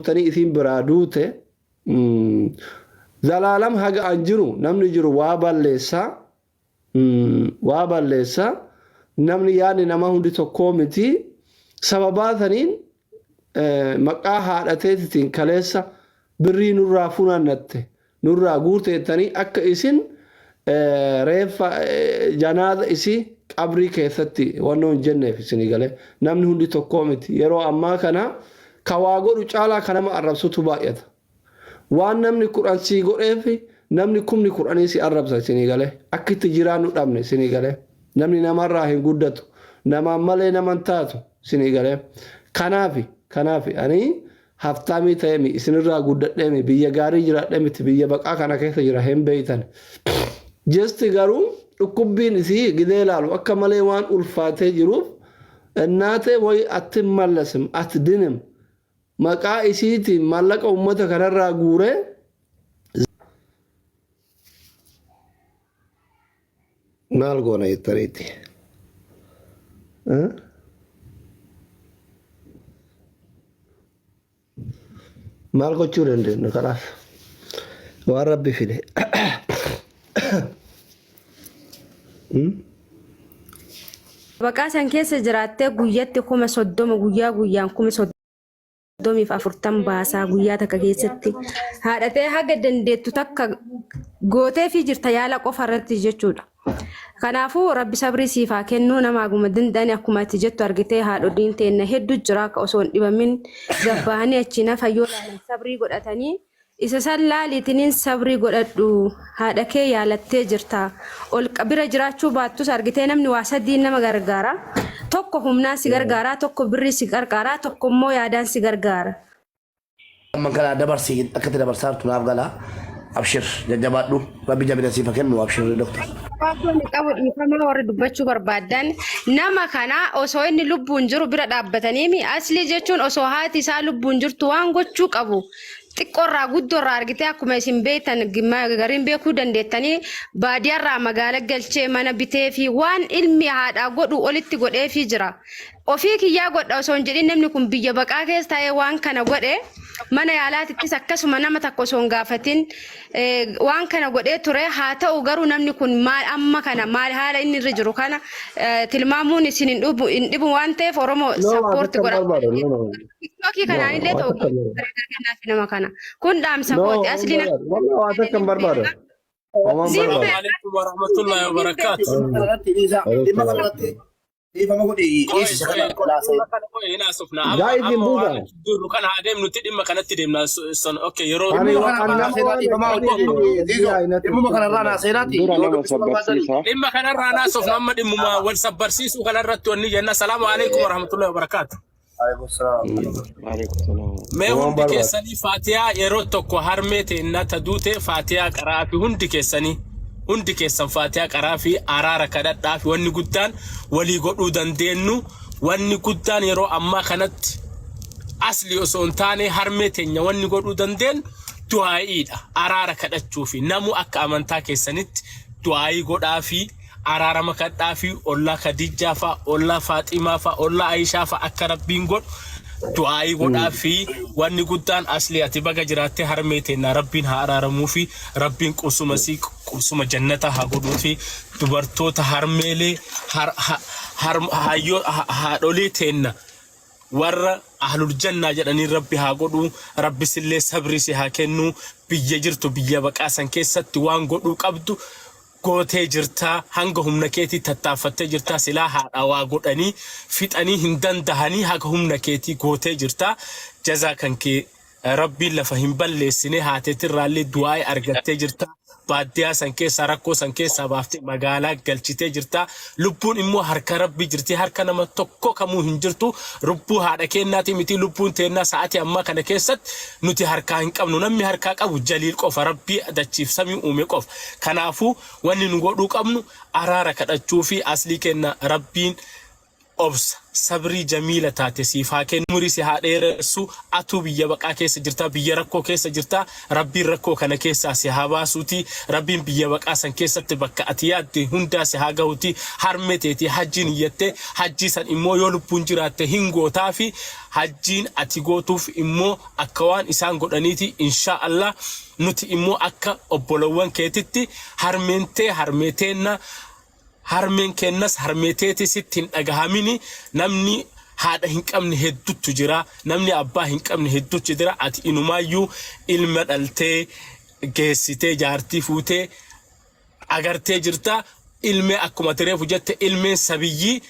gootanii isiin biraa duute. Zalaalam haga an jiru namni jiru waa balleessa, waa balleessa. Namni yaadni namaa hundi tokkoo miti. Sababaa saniin maqaa haadha teetitiin kaleessa birrii nurraa funaannatte, nurraa guurte jettanii akka isin reeffa janaaza isii qabrii keessatti wannoo hin jenneef isinii galee. Namni hundi tokkoo miti. Yeroo ammaa kana ka waa godhu caalaa ka nama arrabsutu baay'ata. Waan namni 10 sii godheef namni kumni kudhanii si arrabsa isinii galee. Akka itti jiraannu dhabne isinii galee. Namni namarraa hin guddatu. Namaan malee nama hin taatu isinii galee. Kanaafi kanaafi ani haftaamii ta'eemi isinirraa guddadheemi biyya gaarii jiraadhe miti, biyya baqaa kana keessa jira hin beeytan. Just garuu dhukkubbiin isii gidee ilaalu akka malee waan ulfaatee jiruuf innaatee wayi attin mallasim atdinim maqaa isiitiin maallaqa uummata kanarraa guuree. Maal goona jettaniitti? Maal gochuu dandeenya kanaaf? Waan Rabbi fide. Baqaa san keessa jiraattee guyyatti 30,000, guyyaa guyyaan 30,000 fi 40 baasaa guyyaa takka keessatti haadhatee haga dandeettu takka gootee fi jirta yaala qofa irratti jechuudha. Kanaafuu Rabbi sabrii siif haa kennu. Nama haguma danda'ani akkuma ati jettu argitee haadholiin teenna hedduu jira akka osoo hin dhibamin gabbahanii achiin hafa yoo laalan sabrii godhatanii. Isa san laaliitiniin sabrii godhadhu. Haadha kee yaalattee jirta. Ol bira jiraachuu baattus argitee namni waa sadiin nama gargaara. Tokko humnaan si gargaara, tokko birrii si qarqaara, tokko immoo yaadaan si gargaara. Amma kana dabarsi, akka itti dabarsaa jirtu naaf gala. Abshir, jajjabaadhu. Rabbi jabina siif haa kennu, abshir doktor. Gabaabdoon qabu dhiifama warri dubbachuu barbaadan, nama kana osoo inni lubbuun jiru bira dhaabbataniimi aslii jechuun osoo haati isaa lubbuun jirtu waan gochuu qabu xiqqoorraa guddoorraa argitee akkuma isin beektan gariin beekuu dandeettanii baadiyyaarraa magaala galchee mana bitee fi waan ilmi haadhaa godhu olitti godheefii jira. Ofii kiyyaa godha osoo hin jedhin namni kun biyya baqaa keessa taa'ee waan kana godhe. Mana yaalaatittis akkasuma nama takka osoo hin gaafatin waan kana godhee ture. Haa ta'u garuu namni kun maal amma kana maal haala inni irra jiru kana tilmaamuun isin hin dhibu hin dhibu waan ta'eef Oromoo No, waan sappoorti takka hin godha. barbaadu. No, no. Tiktookii No, kanaan illee waan ta'u takka hin barbaadu. bareedaa kennaafi nama kana. Kun dhaamsa No, kooti. waan Asliin barbaadu. Wallah waan takka hin barbaadu. Homaan Siin barbaadu. beeka. Alaikum warahmatullahi wabarakatuh. Dhimma kanarratti dhiisa. Dhimma kanarratti dhiifama godhi, Qoy dhiisi isa qoy kana qolaasee. Dhimma kana qoy hin haasofna. Amma Guys hin amma buusa. waan jirru kana haa deemnuti, dhimma kanatti deemna. Son okay yeroo Ani Dhimmuma waan kanarraa nama naa seenaa, waan dhiifamaa akkanii wajjin Ziizoo. natti Dhimmuma kanarraa naa seenaati Dura yoo nama dubbisuu barbaadani. sabbarsiisa. Dhimma kanarraa haasofna, amma dhimmuma wal sabbarsiisuu kanarratti wanni jenna. Salaamu alaikum warahmatullahi wabarakatuh. Alaikum salaam. Waalaikum salaam. Mee Waan hundi barbaadu. keessanii faatiyaa yeroo tokko harmee teennaa ta duute faatiyaa qaraa fi hundi keessanii, hundi keessan faatiyaa qaraa fi araara kadhadhaa fi wanni guddaan walii godhuu dandeenyu, wanni guddaan yeroo ammaa kanatti asli osoo hin taane harmee teenya wanni godhuu dandeenyu du'aa'iidha, araara kadhachuu fi namu akka amantaa keessanitti du'aa'ii godhaa fi araarama kadhaa fi ollaa Khadijaa fa'a, ollaa Faaximaa fa'a, ollaa Ayishaa fa'a akka Rabbiin godhu du'aa'ii godhaa fi wanni guddaan asli ati baga jiraattee. Harmee teennaa Rabbiin haa araaramuu fi Rabbiin qubsuma sii qubsuma jannataa haa godhuu fi dubartoota harmeelee har, ha, har, hayyoo haadholii teenna warra ahlul jannaa jedhaniin Rabbi haa godhu. Rabbi sillee sabrii si haa kennu. Biyya jirtu, biyya baqaa san keessatti waan godhuu qabdu gootee jirtaa, hanga humna keetii tattaaffattee jirtaa. Silaa haadha waa godhanii fixanii hin dandahanii, haga humna keetii gootee jirtaa. Jazaa kan kee Rabbiin lafa hin balleessine. Haateetirraallee du'aa'ee argattee jirtaa. Baaddiyaa san keessaa, rakkoo san keessaa baaftee magaalaa galchitee jirtaa. Lubbuun immoo harka Rabbii jirti, harka nama tokko kamuu hin jirtu. Lubbuu haadha keennaatii miti, lubbuun teennaa sa'atii ammaa kana keessatti nuti harkaa hin qabnu. Namni harkaa qabu Jaliil qofa, Rabbii dachiif samii uume qofa. Kanaafuu wanni nu godhuu qabnu araara kadhachuu fi aslii kenna Rabbiin obsa. Sabrii jamiila taate siif haa kennu, umrii si haa dheeressu. Atuu biyya baqaa keessa jirta, biyya rakkoo keessa jirta. Rabbiin rakkoo kana keessaa si haa baasuuti. Rabbiin biyya baqaa san keessatti bakka ati yaadde hundaa si haa gahuuti. Harmee teetii hajjii niyyatte, hajjii san immoo yoo lubbuun jiraatte hin gootaafi. Hajjiin ati gootuuf immoo akka waan isaan godhaniiti, inshaa Allah. Nuti immoo akka obbolowwan keetitti, harmeen tee harmee teenna, Harmeen keennas harmee teeti, sitti hin dhagahamini. Namni haadha hin qabne hedduttu jira, namni abbaa hin qabne hedduutu jira. Ati inumaayyuu ilma dhaltee geessitee, jaartii fuutee agartee jirta. Ilmee akkuma ati reefu jette, ilmeen sabiyyii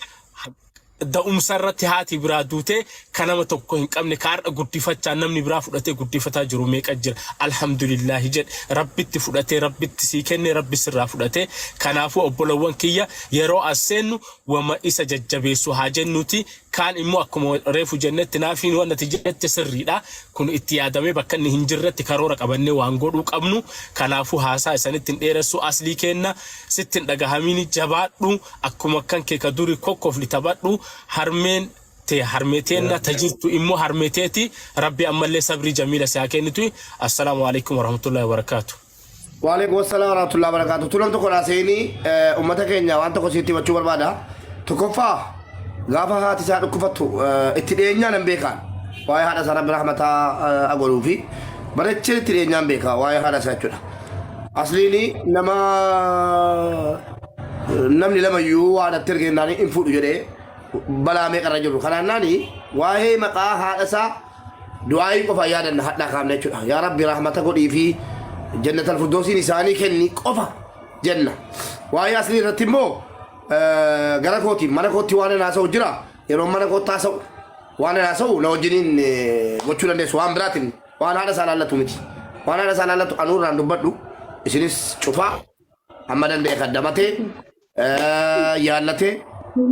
da'umsa irratti haati biraa duutee, ka nama tokko hin qabne, ka har'a guddifachaa namni biraa fudhatee guddifataa jiru meeqa jira. Alhamdulillaahi jedhe. Rabbitti fudhatee, Rabbitti sii kenne, Rabbi sirraa fudhatee. Kanaafuu obbolowwan kiyya, yeroo as seennu wama isa jajjabeessu haa jennuuti. Kaan immoo akkuma reefu jennetti, naafiin waan ati jette sirriidha. Kun itti yaadamee bakka inni hin jirretti karoora qabannee waan godhuu qabnu. Kanaafuu haasaa isanitti hin dheeressu. Aslii keenna, sitti hin dhagahamini, jabaadhu. Akkuma kan kee ka duri kokkofli taphadhu. Harmeen tee harmee teenna, ta jirtu immoo harmee teeti. Rabbi ammallee sabrii jamiila si haa kennitu. Assalaamu alaikum warahmatullahi wabarakaatu. Waalaikum assalam warahmatullahi wabarakatuh. Tulan tokko naa seenii, uummata keenya waan tokko sitti himachuu barbaada. Tokkoffaa, gaafa haati isaa dhukkufattu itti dhiyeenyaan hin beekaan. Waa'ee haadha isaa Rabbi rahmataa agodhuu fi bareechee itti dhiyeenyaan beeka waa'ee haadha isaa jechuudha. Asliini nama namni lamayyuu haadhatti ergeennaan hin fuudhu jedhee balaa meeqarra jiru. Kanaan naani waa'ee maqaa haadha isaa du'aayii qofa yaadanna hadhaa kaafna jechuudha. Yaa Rabbi, rahmata godhii fi jannatal firdoosiin isaanii kenni qofa jenna. Waa'ee aslii irratti immoo gara kootiin mana kootti waan an haasa'u jira. Yeroo mana kootti haasa'u, waan an haasa'u na wajjiniin gochuu dandeessu, waan biraatiin waan haadha isaa laallatu miti. Waan haadha isaa laallatu anuu irraan dubbadhu, isinis cufaa. Amma danda'e kaddamatee yaallatee,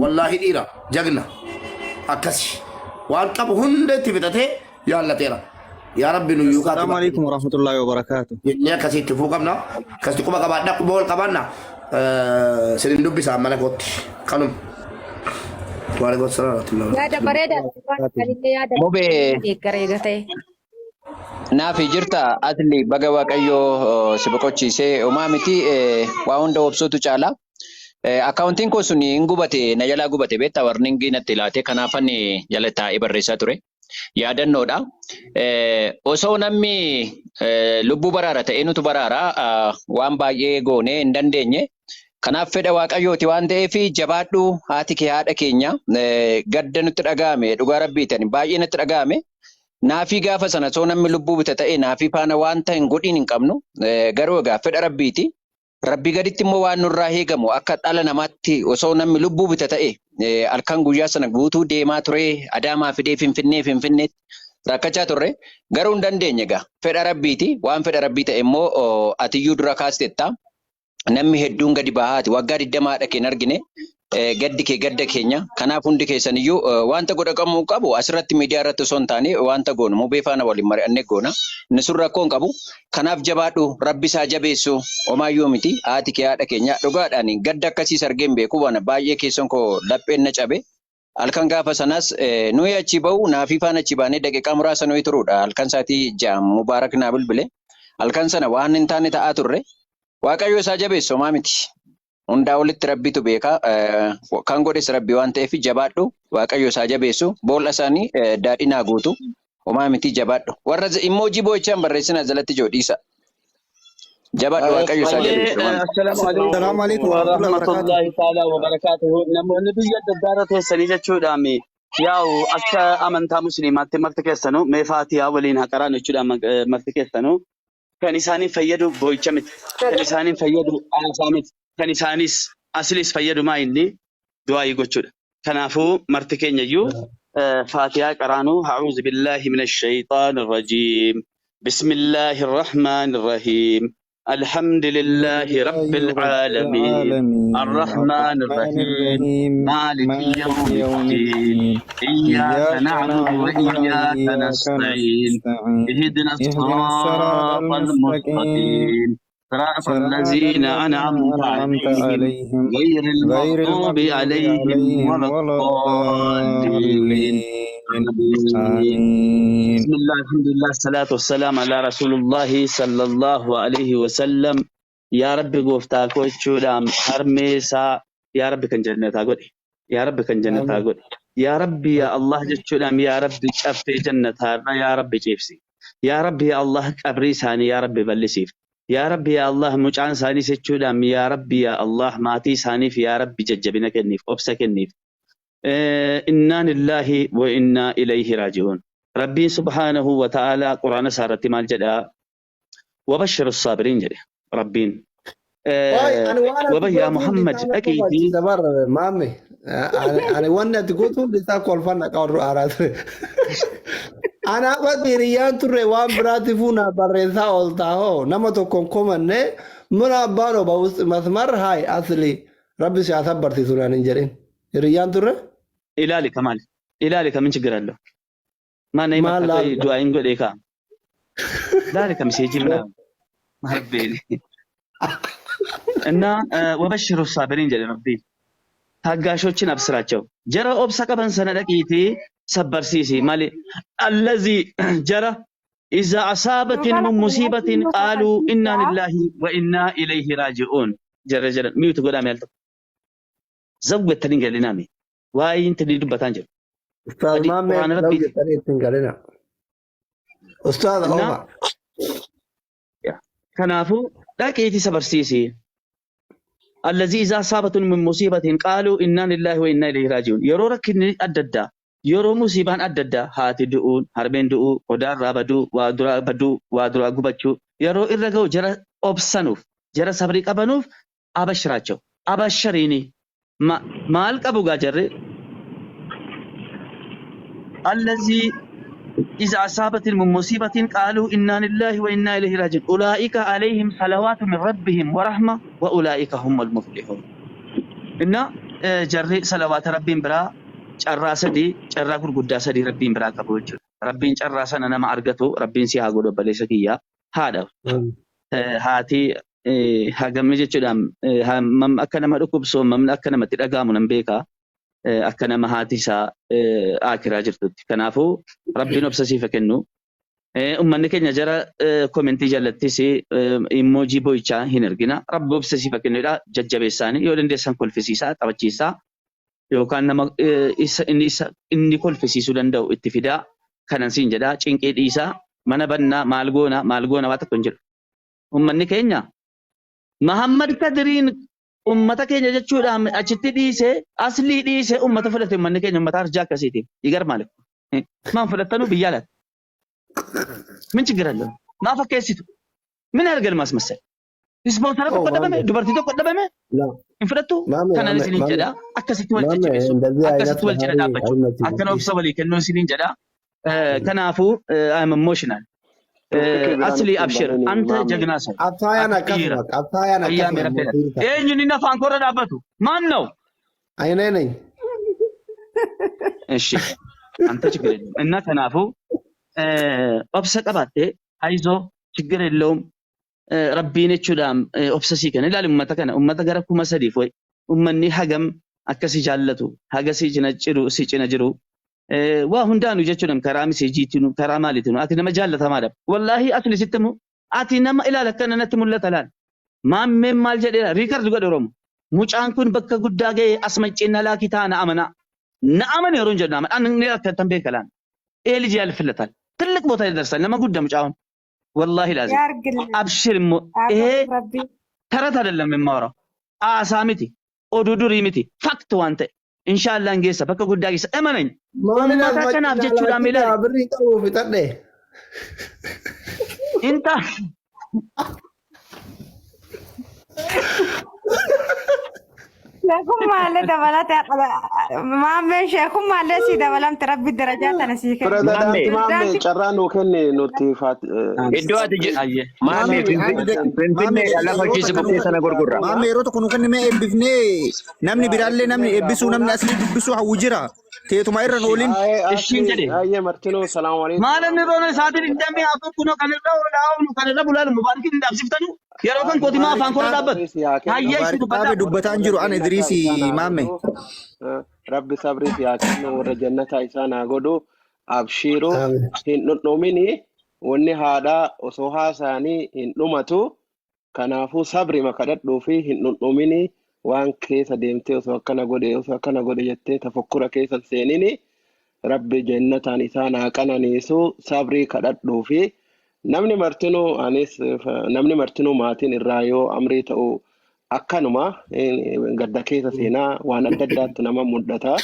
wallaahi dhiira jagna akkasi waan qabu hunda itti fixatee yaallateera. Yaa Rabbi, nuyyuu kaatu Assalamu alaikum warahmatullahi wabarakatuh. jennee akkasii itti fufuu qabna. Akkasitti quba qabaadha, quba wal qabaanna. Sinin dubbisaa mana kootti kanuma. Waalaikum salaam warahmatullahi Yaada bareedaa, anillee yaada Mubee deeggara eega ta'e. Naafi jirta. Asli, baga Waaqayyoo si boqochiisee. Homaa miti, waa hunda obsuutu caala. Akkaawuntiin koo sun hin gubate, na jalaa gubate beektaa, warningii natti laate, kanaafan jala taa'ee barreessaa ture. Yaadannoodha. Osoo namni lubbuu baraara ta'ee nutu baraara, waan baay'ee goonee hin dandeenye. Kanaaf fedha Waaqayyooti waan ta'eef jabaadhu. Haati kee haadha keenya, gadda nutti dhaga'ame, dhugaa rabbiitan baay'ee natti dhaga'ame. Naafii gaafa sana osoo namni lubbuu bita ta'e naafii faana wanta hin godhiin hin qabnu. Garuu egaa fedha rabbiiti. Rabbii gaditti immoo waan nurraa eegamu akka dhala namaatti, osoo namni lubbuu bita ta'e halkan guyyaa sana guutuu deemaa ture, Adaamaa fidee Finfinnee, Finfinneetti rakkachaa turre. Garuu hin dandeenye egaa fedha rabbiiti. Waan fedha rabbii ta'e immoo atiyyuu dura kaastetta. Namni hedduun gadi bahaati. Waggaa 20 haadha kee hin argine. Gaddi kee gadda keenya. Kanaaf hundi keessan iyyuu wanta godhakamuu qabu asirratti miidiyaa irratti osoo hin taane wanta goonu mubee faana waliin mari'annee goona. Inni sun rakkoo hin qabu. Kanaaf jabaadhu, rabbi isaa jabeessu, homaayyuu miti. Haati kee haadha keenya, dhugaadhaan gadda akkasiis argee hin beeku. Waan baay'ee keessan koo lapheen na cabe. Halkan gaafa sanaas nuyi achi bahu, naafii faana achi baanee daqiiqaa muraasa nuyi turuudha. Halkan sa'aatii 6 Mubaarak naa bilbile. Halkan sana waan hin taane ta'aa turre. Waaqayyo isaa jabeessu, homaa miti. Hundaa olitti rabbitu beeka. Kan godhes rabbi waan ta'eef jabaadhu. Waaqayyo isaa jabeessu. Boolla isaanii daadhinaa guutu. Homaa miti, jabaadhu. Warra immoo jiboo jechaan barreessinaa jalatti jiru dhiisa. Jabaadhu, Waaqayyo isaa jabeessu. Homaa miti. Assalaamu alaikum Assalamu alaikum warahmatullahi wabarakatuh. warahmatullahi ta'ala wabarakatuhu. Namoonni biyya adda addaa irra teessanii jechuudhaan, yaa'u akka amantaa musliimaatti marti keessanuu mee faatihaa waliin haa qaraanu jechuudhaan, marti keessanuu kan isaaniin fayyadu boo'icha miti. Kan isaaniin fayyadu haasaa miti. Kan isaanis asliis fayyadu maa inni du'aayii gochuudha. Kanaafuu marti keenya iyyuu faatihaa qaraanu. A'uuzu billaahi minash shayxaanir rajiim. Bismillaahi rahmaanir rahiim. Alhamdulillahi rabbil aalamiin. Arrahmaanir rahiim. Maaliki yawmiddiin. Iyyaaka na'budu wa iyyaaka nasta'iin. Ihdina اهدنا الصراط الصراط المستقيم المستقيم. صراط صراط الذين الذين أنعمت أنعمت عليهم عليهم غير غير المغضوب المغضوب عليهم عليهم ولا ولا الضالين. الضالين. آمين. آمين. بسم الله، الحمد لله، الصلاة والسلام على رسول الله صلى الله عليه وسلم. Yaa Rabbi gooftaa koo jechuudhaan harmee isaa yaa Rabbi kan jannataa godhe. Yaa Rabbi kan jannataa Amiin. godhe. Yaa Rabbi yaa Allah jechuudhaan yaa Rabbi caffee jannataarra yaa Rabbi ciibsi. Yaa Rabbi yaa Allah qabrii isaanii yaa Rabbi bal'isiif. Yaa Rabbi yaa Allah mucaan isaanii jechuudhaan yaa Rabbi yaa Allah maatii isaaniif yaa Rabbi jajjabina kenniif, obsa kenniif. Innaa lillaahi wa innaa ilayhi raaji'uun. Rabbiin subhaanahu wa ta'aalaa quraana isaa irratti maal jedhaa? وبشر الصابرين jedhe Rabbiin. Waay, ani waan ati Waba yaa gootu hundi Muhammad isaa na dhaqiitii kofalchiisa barra maame. Ani wanni ati gootu hundi isaa kolfan dhaqa warra aaraa ture. Ana abati hiriyyaan turre waan biraatti fuuna barreessaa ooltaa hoo nama tokkoon komanne mana abbaan oba masmar haay asli rabbi si haa sabbarsiisu naan hin jedhin. Hiriyyaan turre ilaali kamaal ilaali kamin ችግር አለው? ማን maal መጣ? ቆይ laalta? ዱዓይን godhee kaa laali ka message ምናምን ማርቤል እና ወበሽሩ ሳቢሪን jedhe Rabbiin. ታጋሾችን አብስራቸው። Jara obsa qaban sana dhaqiitii sabbarsiisi maali الذي jara إذا أصابتهم Yookaan من akka مصيبة nu قالوا إنا kofalchiisaa. لله وإنا إليه راجعون jara jara mute godhaa maaltu zawwattanii galinaami waa'ee intalli dubbataan jiru Ustaaz adi Maammee quraana zaw rabbiiti jettanii ittiin galina. Ustaaz እና Oma. kanaafuu dhaqiitii sabarsiisi. الذي إذا أصابتهم من مصيبة قالوا إنا لله وإنا إليه راجعون. Yeroo rakkinni adda addaa, yeroo musiibaan adda addaa, haati du'uun, harmeen du'uu, qodaarraa baduu, waa duraa baduu, waa duraa gubachuu yeroo irra ga'u jara obsanuuf, jara sabrii qabanuuf abashiraachoo abashariini maal qabu gaa jarri الذي إذا أصابتهم من مصيبة قالوا إنا لله وإنا إليه راجعون أولئك عليهم صلوات من ربهم ورحمة وأولئك هم المفلحون. إن jarri salawaata Rabbiin biraa carraa sadii, carraa gurguddaa sadii Rabbiin biraa qabu jechuudha. Rabbiin carraa sana nama argatu Rabbiin si haa godhu obboleessa kiyyaa haadha. Haati hagamni jechuudhaan hammam akka nama dhukkubsu, hammam akka namatti dhaga'amu nan beeka. Akka nama haati isaa akiraa jirtutti. Kanaafuu Rabbiin obsa siif haa kennu. Uummanni keenya jara comment jalattis emoji boo'ichaa hin ergina. Rabbi obsa siif haa kennudha. Jajjabeessaanii yoo dandeessan kolfisiisaa, taphachiisaa yookaan nama isa inni isa inni kolfisiisuu danda'u itti fidaa. Kanan siin jedhaa cinqii dhiisaa, mana bannaa, maal goona maal goona waa tokko hin jedhu. Uummanni keenya Mahammad Kadiriin ummata keenya jechuudhaan achitti dhiisee, aslii dhiisee ummata fudhate. Uummanni keenya ummata arjaa akkasiiti. Igar maali? Maan fudhattanuu biyya alaatti? ምን ችግር አለው? maa fakkeessitu? ምን ያደርጋል ማስመሰል? Sponsor Oh, tokko dhabame, maame. dubartii tokko dhabame La. hin fudhattu? Maame, Kanan maame, isiniin maame. jedha. Akkasitti wal Maame, jajjabeessu, እንደዚህ አይነት akkasitti wal cina ባህሪ dhaabbachuu, አይመችም። akkana obsa walii kennuu isiniin jedha. Kanaafuu I am emotional. Topic biraan Asli ittiin abshir, bananii anta maame. ጀግና ሰው Absaayaan ati dhiira. akkasuma, absaayaan Ayyaami akkasuma rabbeedha. mootiin ta'a. Eenyuun inni afaan korra dhaabbatu? Maan ነው? Aynee ነኝ። እሺ አንተ ችግር የለውም። እና kanaafuu obsa qabaattee አይዞህ ችግር የለውም Rabbiin jechuudhaan obsa sii kenna. Ilaali uummata kana, uummata gara 3000 wayi uummanni hagam akka si jaallatu, haga si cina jiru si cina jiru, waa hundaanuu jechuudhaan karaa messageiitiin, karaa maaliitiin ati nama jaallatamaadha. Wallaahi ati sitti himu ati nama ilaala akkana natti mul'ata laal. Maammeen maal jedheera record godhe Oromo. Mucaan kun bakka guddaa ga'e as macceen laakii ta'a na amanaa. Na amane yeroo hin jedhu na amana. Ani akka tan beeka laal. ይሄ ልጅ ያልፍለታል። ትልቅ ቦታ ይደርሳል። nama guddaa mucaan ወላሂ ላዚም ያርግልን። አብሽር immoo ይሄ Haa Rabbi. ተረት አይደለም የማወራው፣ haasaa miti, oduu durii miti, fact waan ta'e inshaallah geessa, bakka guddaa geessa, እመነኝ። Maamiin as Uummata kanaaf macceen jechuudhaan laakii ilaali ta'a birrii qabu fixadhe. inta Sheekummaallee dabalate maammeen sheekummaallee sii dabalamte Rabbi darajaa tana sii kenne. Pirezidaanti Maammee Maammee carraa nuu kenne nuti iddoo ati Ayyee. Maammee Maamee Finfinnee lafa yeroo achiisi takka nu buqqee sana gurgurra. Maamee yeroo tokko nu kenne mee eebbifnee namni biraallee namni eebbisuu namni asli dubbisuu hawwu jira. Teetuma irra nu oolin. Ishiin jedhe Ayyee martinuu salaamu alaikum maal inni roona warahmatullahi isaatiin 24 kunoo kan irra oolaa oolu kan irra bulaalu mubaarakiin hin dhaabsiftanu. Yeroo kan kooti maa Mubaarak afaan koorra Xaabe dhaabbatu? Sabrii si haa kennu. Hayyee Mubaarak isin Xaabe dubbadhaa. Warra dubbataan warra jiru ana jannataa Idriisi isaan haa maamme. godhu. Rabbi sabrii si haa kennu warra jannataa isaan haa godhu. Abshiiru Amiin. hin dhundhumini wanni haadhaa osoo haasaanii hin dhumatu. Kanaafuu sabrima kadhadhuu fi hin dhundhumini waan keessa deemtee osoo akkana godhe osoo akkana godhe jettee tafakkura keessa hin seenini. Rabbi jannataan isaan haa qananiisu sabrii kadhadhuu fi namni martinuu anis namni martinuu maatiin irraa yoo amrii ta'u akkanuma gadda keessa seenaa waan adda addaatti nama mul'ata.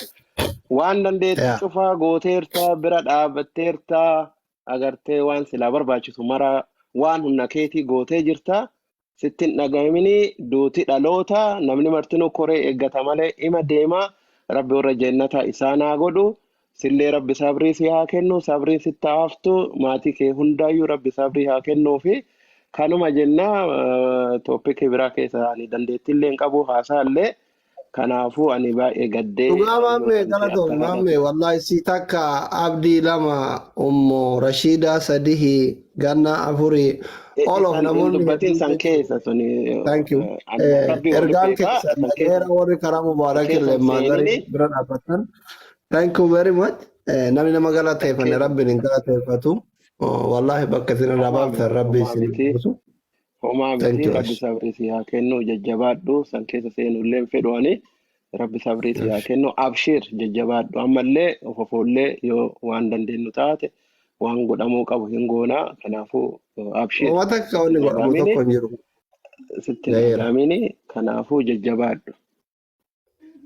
Waan dandeettu Yaa. cufaa gooteerta bira dhaabatteerta agartee waan silaa barbaachisu mara waan humna keetii gootee jirta. Sitti hin dhaga'amini duuti dhaloota namni martinuu koree eeggata malee ima deema rabbi warra jeennataa isaan haa godhu sillee rabbi sabrii si haa kennu sabrii sitti haa haftu maatii kee hundaayyuu rabbi sabrii haa kennuu fi kanuma jenna tooppikii biraa keessa ani dandeettii illee hin qabu haasaa illee kanaafuu ani baay'ee gaddee Dhugaa yoo maammee wanti galatoom akka maammee wallahi si takka abdii lama ummu rashiidaa sadihi ganna afurii all of Isan hin namoonni dubbatin hedduun san jechuudha. keessa suni Thank you. Anuma rabbii wali Ergaan beekaa keessan san keessa dhageera warri karaa san mubaarak keessa illee hin maadarii seenini bira dhaabbatan. Thank you very much. Namni nama san galateeffanne keessa rabbiin hin galateeffatu. Oh, wallahi bakka isin irraa homaa baaftan miti rabbi homaa isin miti buusu. homaa Thank miti you rabbi Ash. sabrii si haa kennu jajjabaadhu san keessa seenu illee hin fedhu ani rabbi sabrii si haa Ash. kennu abshiir jajjabaadhu ammallee of ofoollee yoo waan dandeenyu taate waan godhamuu qabu hin goonaa kanaafuu abshiir Uummata akka wanni sitti hin godhamu dhagahamini tokko hin jiru. sitti hin Gaheera. dhagahamini kanaafuu jajjabaadhu.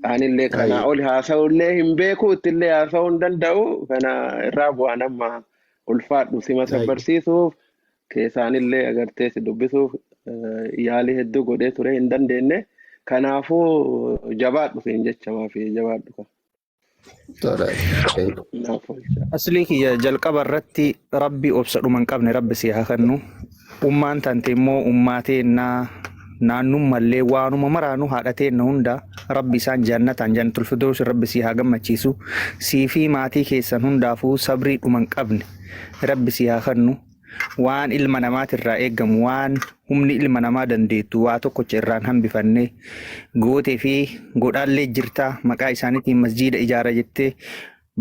Anillee kanaa Ayyee. ol haasa'ullee hin beeku ittillee haasa'uu hin danda'u kana irraa bu'aan amma ulfaadhu sima Ayyee. sabbarsiisuuf keessaanillee agartee si dubbisuuf yaalii hedduu godhee ture hin dandeenye kanaafuu jabaadhu siin jecha maafi jabaadhu kan Tola. Thank you. naaf oolcha. Aslii kiyya jalqaba irratti rabbi obsa dhuma hin qabne rabbi si haa kennu. Ummaan tante immoo ummaa teennaa naannummallee waanuma maraanuu haadha teenna hunda rabbi isaan jannataan jannatul firdaus rabbi si haa gammachiisu. Sii fi maatii keessan hundaafuu sabrii dhuma hin qabne rabbi si haa kennu. Waan ilma namaatirraa eeggamu waan humni ilma namaa dandeettu waa tokkocha irraan hambifanne gootee fi godhaallee jirtaa maqaa isaaniitiin masjiida ijaara jettee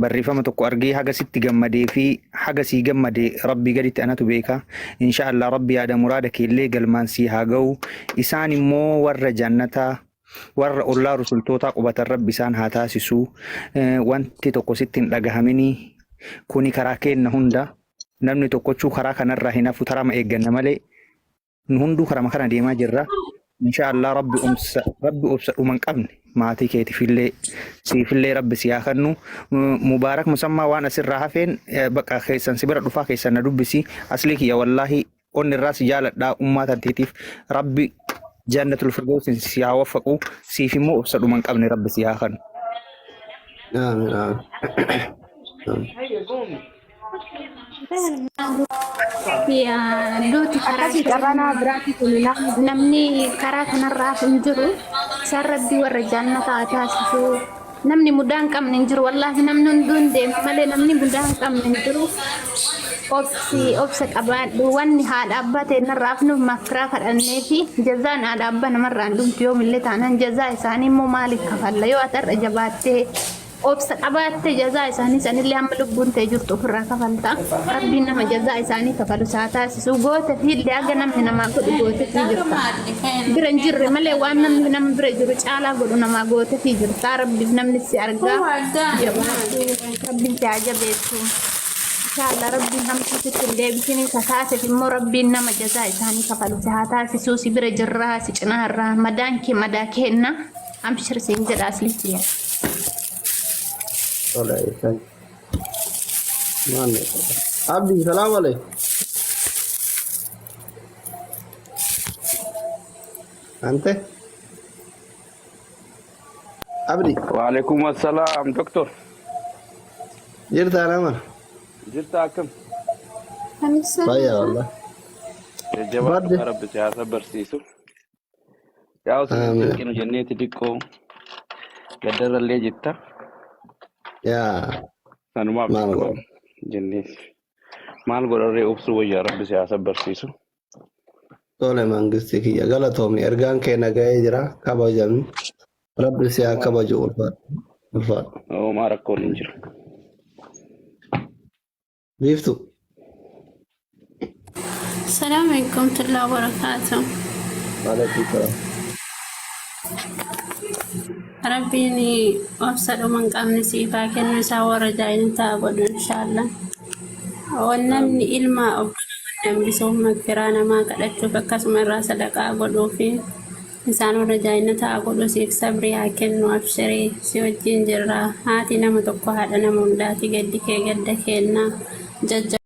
barreeffama tokko argee haga sitti gammadee fi haga sii gammade rabbii gaditti anatu beeka. Insha Allah rabbi yaada muraada keellee galmaan sii haa ga'u. Isaan immoo warra jannataa warra ollaa rusultootaa qubatan rabbi isaan haa taasisu. Wanti tokko sitti hin dhagahamini kuni karaa keenna hunda namni tokkochuu karaa kanarraa hin hafu tarama eegganna malee nu hunduu karama kana deemaa jirra. Insha Allah rabbi obsa rabbi obsa dhuma hin qabne maatii keetiifillee siifillee rabbi si haa kennu. Mubaarak Musammaa waan asirraa hafeen bakka keessan si bira dhufaa keessan na dubbisi. Aslii kiyya wallaahi onni irraa si jaaladhaa ummaa tanteetiif rabbi jannatul firdausin si haa waffaqu siif immoo obsa dhuma hin qabne rabbi si haa kennu. Amiin amiin. Amiin. Duuti karaa Akkasii carraa nama biraatti kennina. Namni karaa kanarraa hafu hin jiru. Isaan rabbii warra jannata haa taasisu. Namni mudaa hin qabne hin jiru. Wallaahi namni hunduu hin deema malee namni mudaa hin qabne hin jiru. Obsi obsa qabaadhu. Wanni haadha abbaa ta'e narraa hafnuuf makiraa kadhannee fi jazaan haadha abbaa namarraa hin dhumtu yoomillee taanaan jazaa isaanii immoo maaliif kafalla yoo ati har'a jabaattee obsa qabaatte jazaa isaanii sanillee hamma lubbuun ta'e jirtu ofirraa kafalta. Rabbiin nama jazaa isaanii kafalu isaa taasisu goota fi illee haga namni namaa godhu goote fi jirta. Bira hin jirre malee waan namni nama bira jiru caalaa godhu namaa goote fi jirta. Rabbiif namni si argaa jabaadhu rabbiin si haa jabeessu. Inshallah rabbiin hamtuu sitti hin deebisini ka taaseef immoo rabbiin nama jazaa isaanii kafalu si haa taasisu si bira jirraa si cinaa irraa madaan kee madaa kenna amshir siin jedha aslitti. Tola. Thank you. Maal Abdi salaam alaikum. Ante? Abdi وعليكم السلام دكتور. Jirtaa nama? Jirta akkam? Fayyaa wallah. Jajjabaadhu. Badde. Rabbi siyaasa barsiisu. Yaa osoo hin Amiin. cinqinu jenneeti xiqqoo gaddarrallee jetta. Yaa Sanumaaf maal xiqqoo godha? jenneeti. Maal godharree obsuu wayyaa rabbi siyaasa barsiisu. Tole mangistii kiyya galatoomi ergaan kee na ga'ee jira kabajami rabbi si haa kabaju ulfaadhu ulfaadhu. Homaa rakkoon hin jiru. Biiftu. Assalamu alaikum warahmatullahi wabarakatuh. Waalaikum salaam. Rabbiin obsa dhuma hin qabne siif haa kennu isaa warra jaayinataa godhu inshaallah. Wan namni ilma obbolaa wanni hambisuuf magfiraa namaa kadhachuuf akkasuma irraa sadaqaa godhuu fi isaan warra jaayinataa godhu siif sabrii haa kennu abshirii si wajjin jirra. Haati nama tokko haadha nama hundaati gaddi kee gadda keenna. Jajja.